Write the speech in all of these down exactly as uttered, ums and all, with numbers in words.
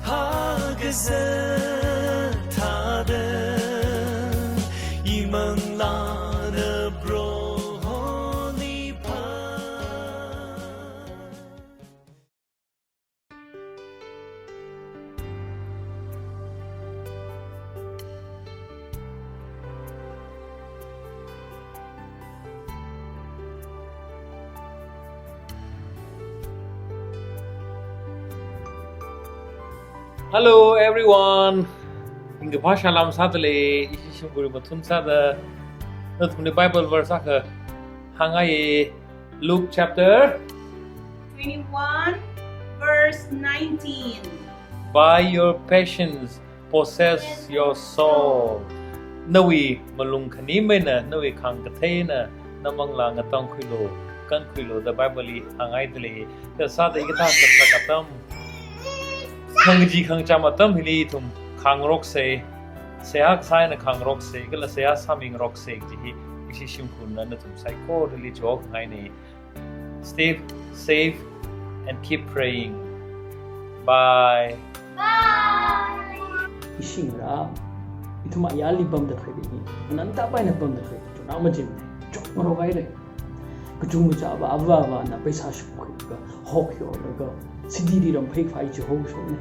Phākazā thāda, imanglāna Proholi phā. Hello everyone. Ringkaphā salām sādalei, ishi shimkhur mathun sāda, nathumli Bible verse akha hāngngaiye. Luke chapter twenty-one, verse nineteen. By your patience, possess your soul. Nawui malung khanim eina, nawui khāng kathei eina, namanglā ngatangkhuilu, kankhuilu da Bible li hānghaidalei. Kha sāda hikathā kasak atam, khangkaji khangacham atam hili ithum khāngarokse, seihā kasā eina khāngarokse, kala seihā sāmingarokse kaji hi ishi shimkhurna nathum saikorali chihokhangaine. Stay safe and keep praying. Bye. Bye. Ishi ngarā, ithum ayarli pamda khalei hi, nganantapai eina pamda khalei hi, chonao majimne, chotngarok haire. Kachungkha ava avāvana paisa shimkhuilaga, hokyorlaga, city li ramphei phai chihoshokne.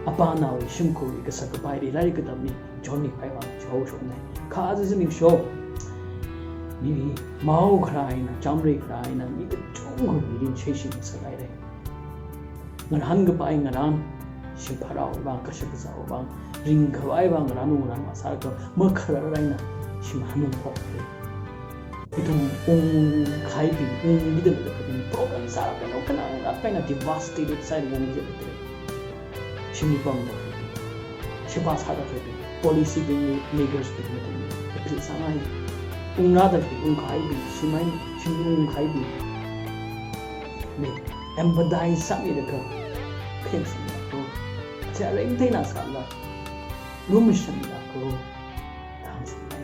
Apānaowui shimkhurli kasak kapaili lairik katamli, chonli phai vang chihoshokne. Kha aja jiningsho. Mi maokharā eina, chamreikharā eina, mi kachungkha mirin sheishi ngasakhaire. Ngarān kapai ngarān, shimkhurwui vang, kashak kazāwui vang, ringkhavai vang ngarān, ngarān masālaga, makharar eina, shim hanung phokre. Ithum ungkhaibing, ungmida leikaphaibing, problem sālaga, no kana unglaga eina devastated sālaga ungmida leikaphaibing. Shimli pamda khalei, sheba sāda khalei, policy bing, makers bing, appeal sāngai. Ungrāda khalei, ungkhaibing, shimai, shimli ungkhaibing. Mi, empathize sāmilaga, khayang sāmilaga, chi areng theina sāla, lumashanlaga, da hāngsāngai.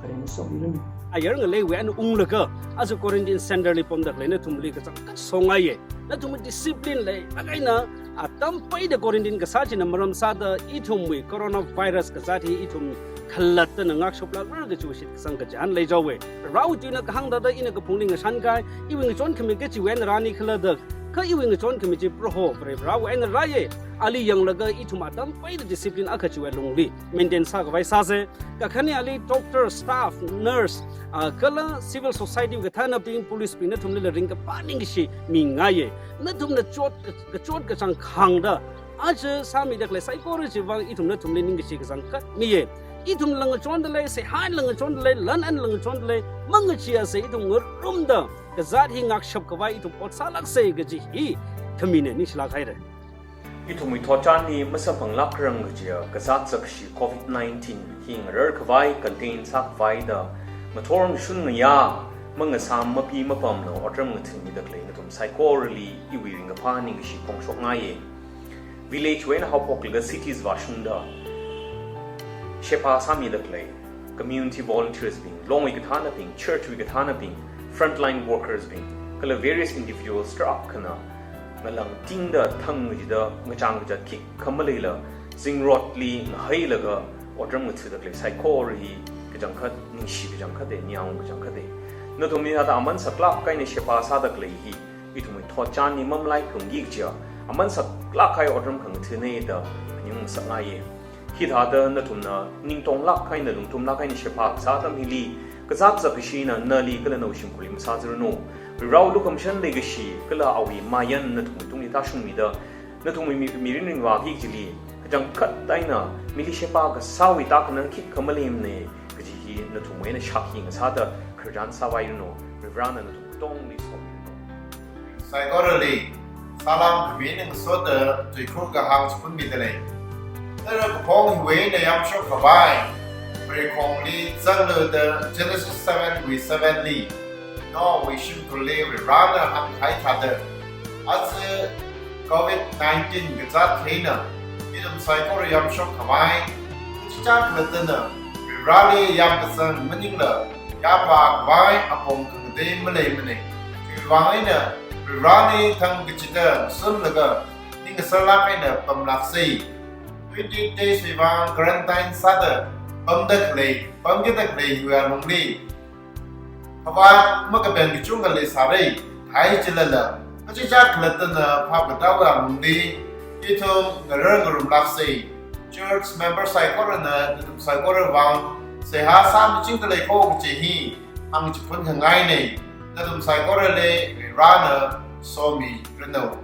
Varena somiranu. Ayar ngaleiwui eina unglaga, aja quarantine center li pamda khalei nathumli kachangkhat songaiye. Nathum discipline leilāk eina, atam peida quarantine kasā china maram sāda ithumwui coronavirus kazāt hi ithum khalattana ngakshoplākra kajiwui shitkasang kachihān leijaowe. Prohowui tuina kahāng thāda ina kaphungli ngashankai, iwui ngachonkhami kachiwui eina rāni khala da, kha iwui ngachonkhami chi Proho Vare Varewui eina rāye. Ali yanglaga ithum atam peida discipline akha chiwui lungli maintain sākhavai sāse. Kakhane ali doctor, staff, nurse, ah, kala civil society kathānabing, police bing nathumlila ringkaphā ningkashi mingaiye. Nathumna chot, kachot kachāng khāngda, aja sāmida khalei saikora chiwui vang ithum nathumli ningkashi kachangkhat miye. Ithum langachonda lei, seihā langachonda lei, lan eina langachonda lei, mangacheease ithum ngarumda, kazāt hi ngakshap khavai ithum ot sālākse kaji hi, khamina ningshilāk haire. Ithumwui thotchanli masamphanglākrang kajiya kazāt zakshi covid nineteen hi ngarar khavai, contain sākhavai da, ngathor ngashun ngayā, mangasām mapi mapamla otram ngathāmida khalei nathum saikorali iwui ringkaphā ningkashi phongshokngaiye. Village wui eina haophoklaga cities vāshungda, sheba sāmida khalei, community volunteers bing, longwui kathānabing, church wui kathānabing, frontline workers bing, kala various individuals tarākhana, ngalāngtingda thang kajida, ngachang kachā khikha maleila, zingrotli ngahailaga, otram ngathāda khalei saikora hi, kachangkhat ningshi kachangkhate, ningyāng kachangkhate. Nathumli hithāda aman saklāk eina sheba sāda khalei hi, ithumwui thotchanli mamalaiphalungki kajiya, aman saklāk kahai otram khangathāne da, aning ngasakngaiye. Hithāda nathumna ningtonglāk eina lungtumlāk eina sheba kasā atam hili, kazāt zakashina nali kala nawui shimkhurli masāzaranu. Varewui lukhamashan leikashi, kala awui mayan nathumwui tungli tāshungmida, nathumwui mi, mirin ringvāki kajili, kachangkhat eina, mili sheba kasāwui tākhanang khikha maleimane, kaji hi nathumwui eina shākhi ngasāda, khararchan sāvairanu, Varena nathum katongli somiranu. Saikorali, salām khami eina ngasoda tuikhur kahāng chiphunmida lei. Tara kaphong hiwui eina yamshok khavai, Vare khongli zanglu da Genesis seven wui seven li, Noahwui shimkhurli Varena hāngkahai thāda, aja covid nineteen kazāt hi eina, ithum saikora yamshok khavai, kachichā khalattana, Vareli yamkazang maningla, yāpā khavai apong khangatei maleimane. Chiwui vang eina, Vareli thang kachida sunlaga, ngasarlāk eina pamlāksei. Twenty days wui vang quarantine sāda pamda khalei, pamkida khalei hiwui alungli khavāt makapeng kachungkha leisāra, thai chilala, kachichā khalattana phākatā alungli ithum ngarar ngarumlāksei. Church member saikorana nathum saikora vang seihā sāmichingda lei kho kaji hi hāngchiphun khangaina. Nathum saikorali Varena somiranu.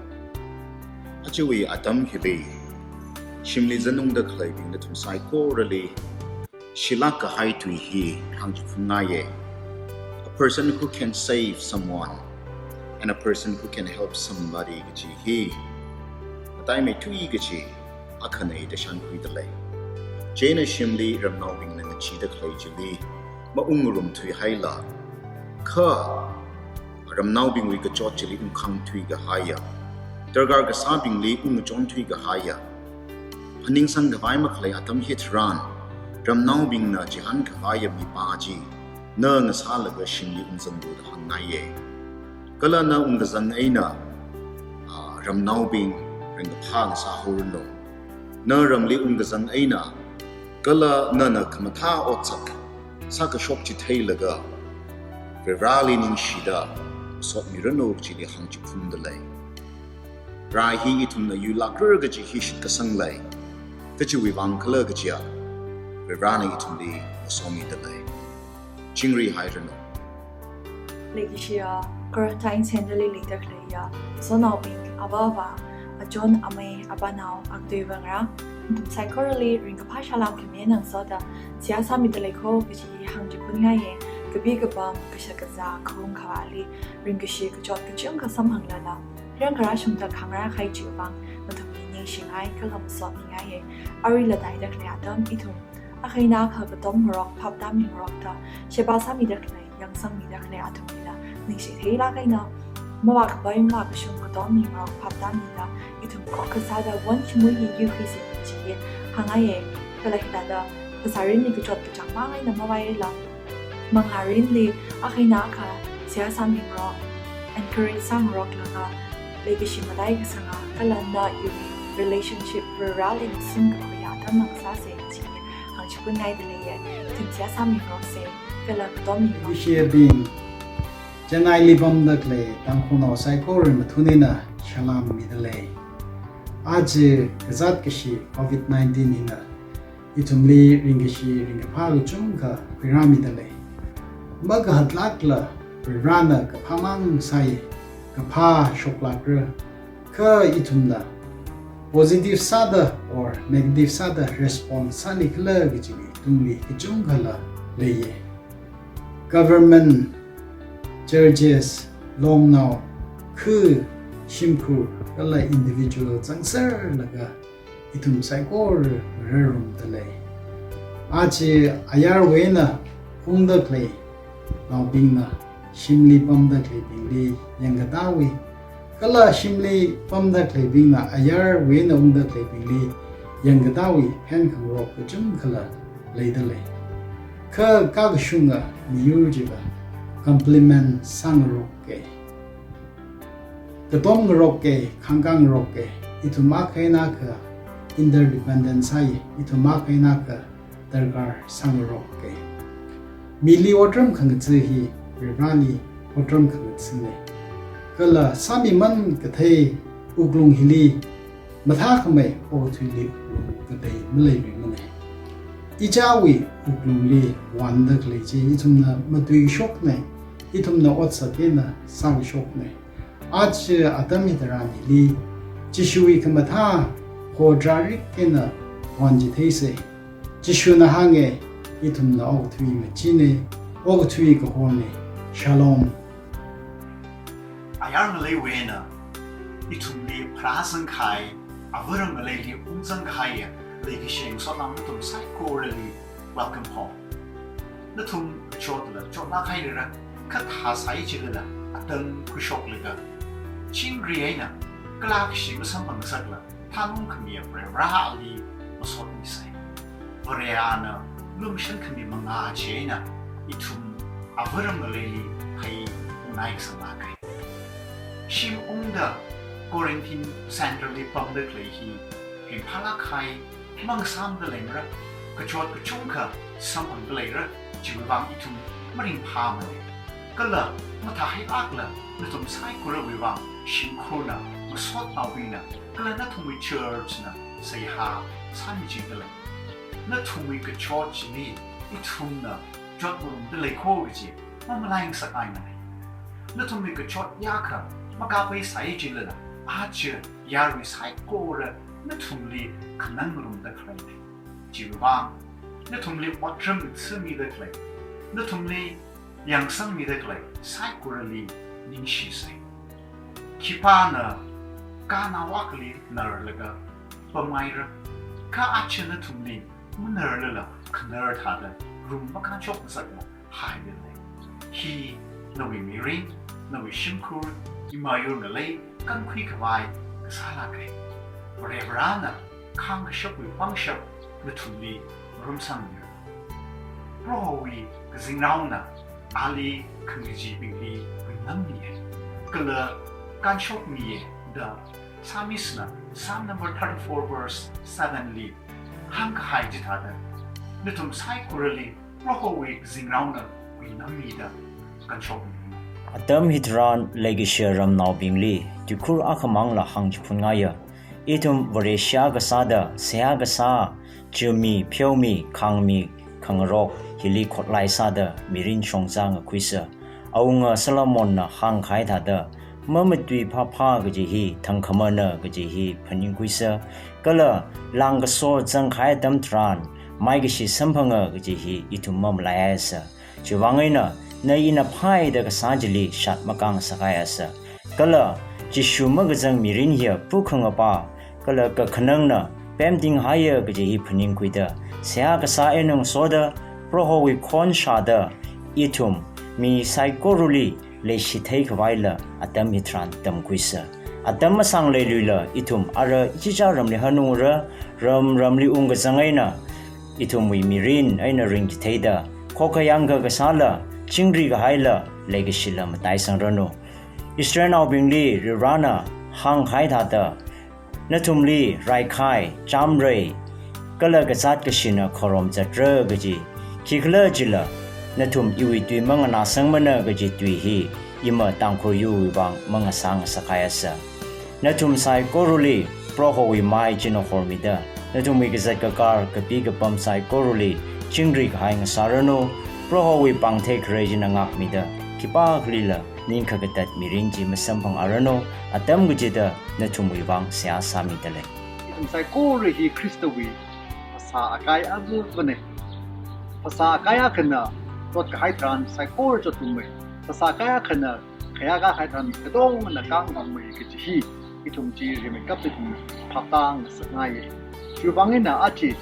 Ajawui atam hili shimli zanungda khaleibing nathum saikorali shilāk kahai tui hi hāngchiphunngai. A person who can save someone and a person who can help somebody kaji hi mataimeithui kaji akhana da shānkhuida lei. Chieina shimli ramnaobingna ngachida khalei chili maungngarumthuihaila, kha ramnaobingwui kachot chili ungkhangthui kahaiya, darkar kasābingli ungchonthui kahaiya, phaningsang khavai makhalei atam hitharan, ramnaobingna chihān khavaiya mipā chi na ngasālaga shimli ungzanglu da hāngngaiya. Kala na ungkazang eina, ah, ramnaobing ringkaphā ngasāhaoranu. Na ramli ungkazang eina, kala nana khamathā otsak sākashok chi theilaga, Vareli ningshida sotmiranu chili hāngchiphunda lei. Rai hi ithumna yuilākra kaji hi shitkasang lei. Kachiwui vang khala kajiya, Varena ithumli somida lei. Chingrihairanu. Leikashiya quarantine centre li leida khaleiya sonaobing, avā avā, achon amei, apānao, akatui avangarā, nathum saikorali ringkaphā salām khami ngasoda seihā sāmida lei kho kaji hi hāngchiphunngai. Kapi kapam, kashak kazā, khaung khavāli ringkashi kachot kachungkha samphanglala, rāngarā shungda khangarā kahai chiwui vang nathumli ningshingai kala masotmingai. Aruila taida khalei atam ithum akha eina akha katom ngarok, phaptāmi ngarokda sheba sāmida khalei, yangsangmida khalei athumlila ningshi theilāk eina, mavākapai mavākashung katom ngarok phaptāmida ithum khokha sāda won shimui hi yuikhuisei kaji hi hāngngaiya. Kala hithāda phasā mirinli kachot kachāng mang eina mavaila, manglā mirinli akha eina akha seihā sāmi ngarok, encourage sāngaroklaga, leikashi matai kasanga, kala na iwui relationship Vareli ngasun kakhuiya atam mang sāsei kaji hi hāngchiphunngaidaleiya. Ithum seihā sāmi ngaroksei, kala katom mi ngarok. Leikashiyabing, Chennaili pamda khalei Tangkhulnao saikora mathun eina salām mida lei. Aja kazāt kashi covid nineteen hina ithumli ringkashi ringkaphā kachungkha khuirāmida lei. Makahatlākla Varena kaphā mang sāya, kaphā shoklākra, kha ithumna positive sāda or negative sāda response sāli khala kajiwui tungli kachungkhala leiya. Government, churches, longnao, khu, shimkhur, kala individual zangserlaga ithum saikora ngararumda lei. Aja ayarwui eina ungda khaleinaobingna shimli pamda khaleibingli yangkatāwui, kala shimli pamda khaleibingna ayarwui eina ungda khaleibingli yangkatāwui phenkhangarok kachungkhala leida lei. Kha kakashunga miyur chiva compliment sāngaroka, katom ngaroka, khangkā ngaroka. Ithum akha eina akha interdependent sāya, ithum akha eina akha darkar sāngaroka. Mili otram khangatha hi Vareli otram khangathana. Kala sāmiman kathei wuklung hili mathākhamei okathuili wuklung katei maleiluimana. Ichāwui wuklungli vānda khalei chi ithumna matuishokna, ithumna otsak eina sākashokna. Aja atam hitharan hili Jishuwui khamathā hotrarik eina vānchitheisei. Jishuna hānga, ithumna okathui machina, okathui kahorna. Shalom. Ayar ngaleiwui eina ithumli pharāsang kahai, avaram ngaleili ungzang kahaiya leikashi ngasotnao nathum saikorali welcome home. Nathum chotla chotlāk hairara, kha thāsai chilala atang khuishoklaga, chingri eina kala kashi masamphang ngasakla, thanung khamiya Vareli masotmisei. Varena lumashan khami mangā chieina ithum avaram ngaleili phei ungnai kasānglāka. Shim ungda Quarantine Center li pamda khalei hi, ringphālāk kahai mangasāmda leimara, kachot kachungkha samphangda leira, chiwui vang ithum maringphāmana. Kala mathāhailākla nathum saikorawui vang shimkhurna, ngasotnaobingna, kala nathumwui church na seihā sāmichingda lei. Nathumwui kachot chili ithumna chotngarumda lei kho kaji mamalai ngasakngaimana. Nathumwui kachot yākha makāpai sāi chilala, aja yarui saikora nathumli khanang ngarumda khaleina. Chiwui vang nathumli otram sāmida khalei, nathumli yangsangmida khalei saikorali ningshisa. Khipāna kanaowakli narlaga pamngaira, kha aja nathumli manarlala khanar thāda room makānshok ngasakna haida lei. Hi nawui mirin, nawui shimkhur, ima yurngalei kankhui khavai kasālāka. Varivarana khāngkashapwui pangshap nathumli ngarumsangmira. Prohowui kazingraona ali khangachibingli huingammiya, kala kānshokmiya da Psalmist na Psalm number thirty-four verse seven li hāngkahai chithāda, nathum saikorali Prohowui kazingraona huingammida kānshokmi. Atam hitharan leikashiya ramnaobingli tuikhur akhamangla hāngchiphunngaia. Ithum Vareshi akha sāda, seihā kasā, chumi, pheomi, khangmi, khangarok, hili khotlai sāda mirin shongza ngakhuisa. Awunga Solomonna hāngkahai thāda, mamatui phāphā kaji hi thangkhamana kaji hi phaningkhuisa. Kala langkaso zangkahai atam tharan maikashi samphanga kaji hi ithum mamalaiasa. Chiwui vang eina, na ina phāhaida kasā chili shat makāngasakhaiasa. Kala Jishu makazang mirin hiya pukhangapa, kala kakhanangna pemtinghaiya kaji hi phaningkhuida, seihā kasā eina ngasoda, Prohowui khon shāda, ithum mi saikorali leishithei khavaila atam hitharan tamkhuisa. Atam masānglailuila ithum ara ichicha ramli hanungra, ram ramli ungkazang eina ithumwui mirin eina ringchitheida, khokkha yangkha kasāla, chingri kahaila, leikashila mataisangranu. Israelnaobingli Varivarana hāngkahai thāda, nathumli raikhai, chamrei, kala kazāt kashina khorumzatra kaji, khikhalajila nathum iwui tui manganāsangmana kaji tui hi ima Tangkhul yurwui vang mangasā ngasakhaiasa. Nathum saikorali Prohowui mai china hormida, nathumwui kazat kakar, kapi kapam saikorali chingri kahai ngasāranu. Prohowui pāngthei kharei china ngākmida, khipākhalila ning kakatat mirin chi masamphangaranu. Atam kachida nathumwui vang seihā sāmida lei. Ithum saikora hi Khristawui phasā akai avāvana. Phasā akai akhana chotkahai tharan saikora chotlummei. Phasā akai akhana khayā kākahai tharan katongana kāngarummi kaji hi ithum chi rimeikapta ithum phaptāngasakngaiya. Chiwui vang eina aja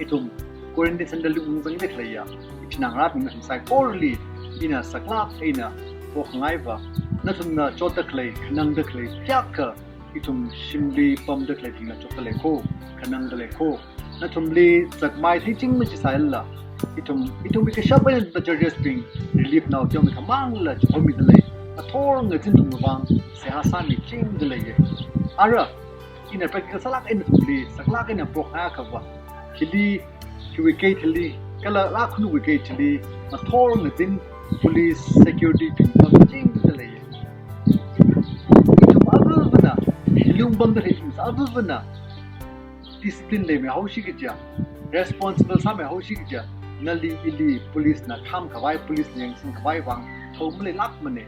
ithum quarantine centre li ungzangda khaleiya ichinā ngarābingna ithum saikorali ina saklāk eina pokhangai va, nathumna chotda khalei, khanangda khalei chiyākha ithum shimli pamda khaleibingna chotda lei kho, khanangda lei kho. Nathumli zakmai theiching machichisālala, ithum, ithumwui kashap eina the churches bing relief nao teomeikha mangla chihommida lei. Ngathor ngazin ithumwui vang seihā sāmichingda leiya. Ara, ina practical sālāk eina nathumli saklāk eina pokhangai akhava, hili, hiwui gate hili, kala rākhanuiwui gate hili ngathor ngazin police security bing pamchingda leiya. Ithum avāvana, hili ungpamda khalei ithum sā avāvana discipline leimei haosi kaja, responsible sāmei haosi kaja, nali ili police na kham khavai, police na yangsang khavai vang thao maleilākmana.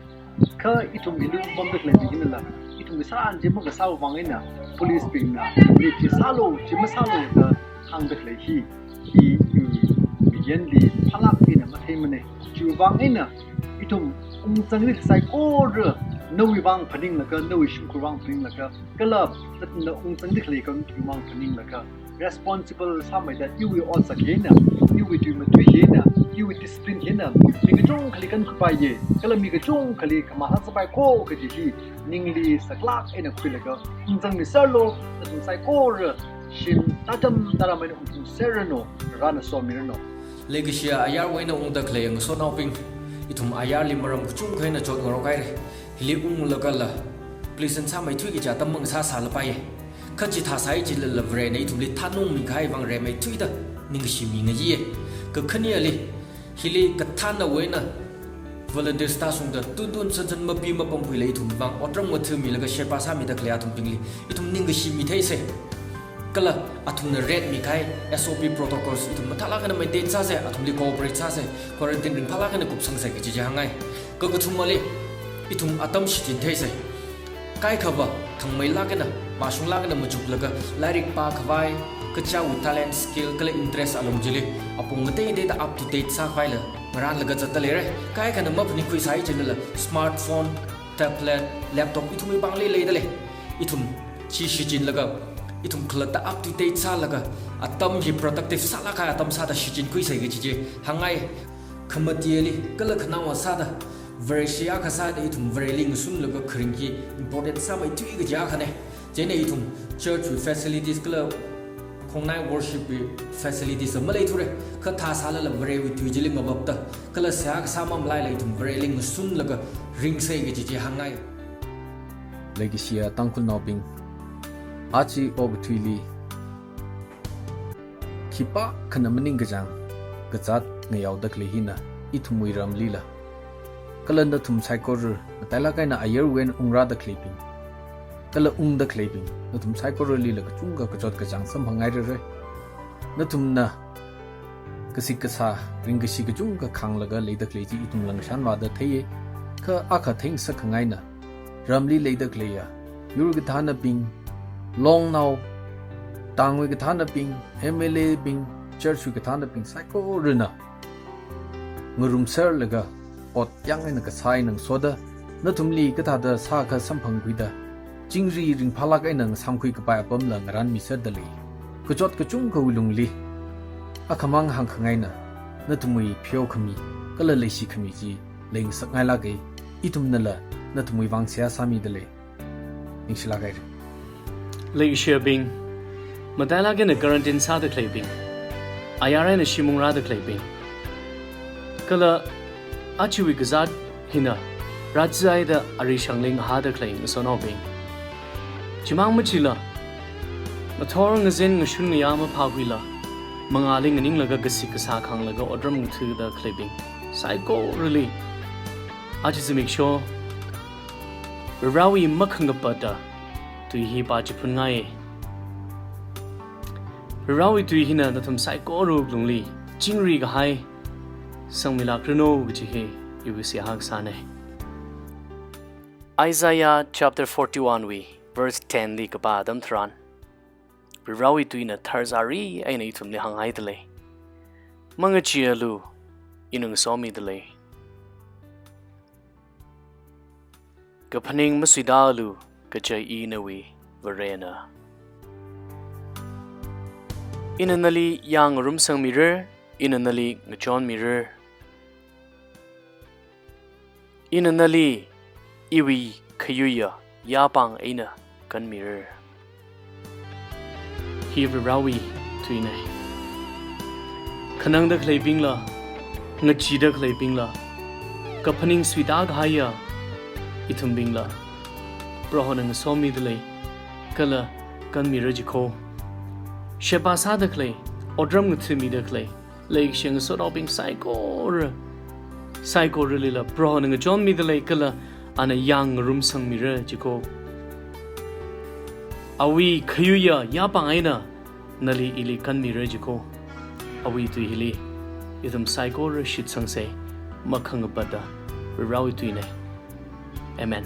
Kha ithum hili ungpamda khaleibing hinala, ithumwui sāran chi makasāwui vang eina police bingna, ni chi sālu, chi masālu da hāngda khalei hi, i, i, miyanli phālāk eina matheimana. Chiwui vang eina ithum ungzangli saikora, nawui vang phaninglaga, nawui shimkhur vang phaninglaga, kala nathumna ungzangda khalei khangateibing vang phaninglaga, responsible sāmeida iwui otsak hina, iwui tuimatui hina, iwui discipline hina, mi kachungkhali kankhuipaiya, kala mi kachungkhali khamahā sāpai kho kaji hi ningli saklāk eina khuilaga ungzangmiserlu, nathum saikora shim tātam tāram eina ungzangmiserranu, Varena somiranu. Leikashiya ayarwui eina ungda khalei ngasotnaobing, ithum ayarli maram kachungkha eina chotngarok haira. Hili unglagala Listen sāmeithui kaja atam mang sāsālapaiya. Kha chithā sāi chilala Varena ithumli thanungmi kahai vang rimeithuida ningkashi mingayiya. Kakhaneli, hili kathānawui eina volunteers tāshungda tuntun sansan mapi mapamphuila ithum vang otram ngathāmilaga sheba sāmida khalei athumbingli ithum ningkashi mitheisa. Kala athumna ret mikahai S O P protocols ithum mathālāk eina maintain sāsa, athumli cooperate sāsa, quarantine ringphālāk eina kupsangsa kaji chi hāngngai. Kakathumali, ithum atam shichintheisa. Kaikhava thangmeilāk eina, mashunglāk eina machuklaga, lairik pākhavai, kachichāwui talent, skill, kala interest alung chili apong ngateiteida up to date sākhavaila ngaranlaga zatda leira. Kaikhana maphaningkhui sāi chilala smartphone, tablet, laptop ithumwui pāngli leidalei. Ithum chi shichinlaga, ithum khalatta up to date sālaga, atam hi productive sālāk kahai atam sāda shichinkhuisa kaji chi hāngngai. Khamateli, kala khanaowa sāda, Vareshi akha sāda ithum Vareli ngasunlaga kharing hi important sāmeithui kaji akhana. Chieina ithum church wui facilities kala khongnai worship wui facilities maleithura. Kha thāsālala Varewui tui chili ngavapda, kala seihā kasā mamalaila ithum Vareli ngasunlaga ringsa kaji chi hāngngai. Leikashiya Tangkhulnaobing, aja okathuili khipākhana maningkachāng kazāt ngayaoda khalei hina ithumwui ramlila, kala nathum saikora matailāk eina ayarwui eina ungrāda khaleibing, kala ungda khaleibing, nathum saikoralila kachungkha kachot kachāng samphanghairara. Nathumna kasik kasā, ringkashi kachungkha khānglaga leida khalei chi ithumla ngashanvāda theiya. Kha akha theingasak khangaina, ramli leida khaleiya yur kathānabing, longnao, town wui kathānabing, M L A bing, church wui kathānabing saikorana ngarumserlaga ot yāng eina kasā eina ngasoda, nathumli kathāda sākha samphangkhuida, chingri ringphālāk eina ngasāmkhui kapai apamla ngaranmiserda lei. Kachot kachungkhawui lungli akhamang hāngkhangaina, nathumwui pheokhami kala leishikhami chi leingasakngailāka. Ithumnala nathumwui vang seihā sāmida lei. Ningshilāk haira. Leishiyabing, matailāk eina quarantine sāda khaleibing, ayar eina shim ungrāda khaleibing, kala ajawui kazāt hina rāchihaida ari shangli ngahāda khalei ngasotnaobing, chimang machila ngathor ngazin ngashun ngayā maphākhuila mangāli nganinglaga kasik kasā khānglaga otram ngathāda khaleibing saikorali aja zimiksho Varewui makhangapata tui hi pāchiphunngai. Varewui tui hina nathum saikora wuklungli chingri kahai sangmilākranu kaji hi iwui seihā kasāna. Isaiah chapter forty-one wui verse ten li kapā atam tharan, Varewui tuina tharzari eina ithumli hānghaida lei. Mangacheealu, ina ngasomida lei. Kaphaning masuitālu, kaja I nawui Varena. Ina nali yāng ngarumsangmira, ina nali ngachonmira. Ina nali iwui khayuiya yāpāng eina kanmira. Hi Varewui tuina. Khanangda khaleibingla, ngacheeda khaleibingla, kaphaning suitā kahaiya ithumbingla Prohona ngasomida lei, kala kanmira jikho. Sheba sāda khalei, otram ngathāmida khalei, leikashi ngasotnaobing saikora, saikoralila Prohona ngachonmida lei kala ana yāng ngarumsangmira jikho. Awui khayuiya yāpāng eina nali ili kanmira jikho. Awui tui hili ithum saikora shitsangsa, makhangapata Varewui tuina. Amen.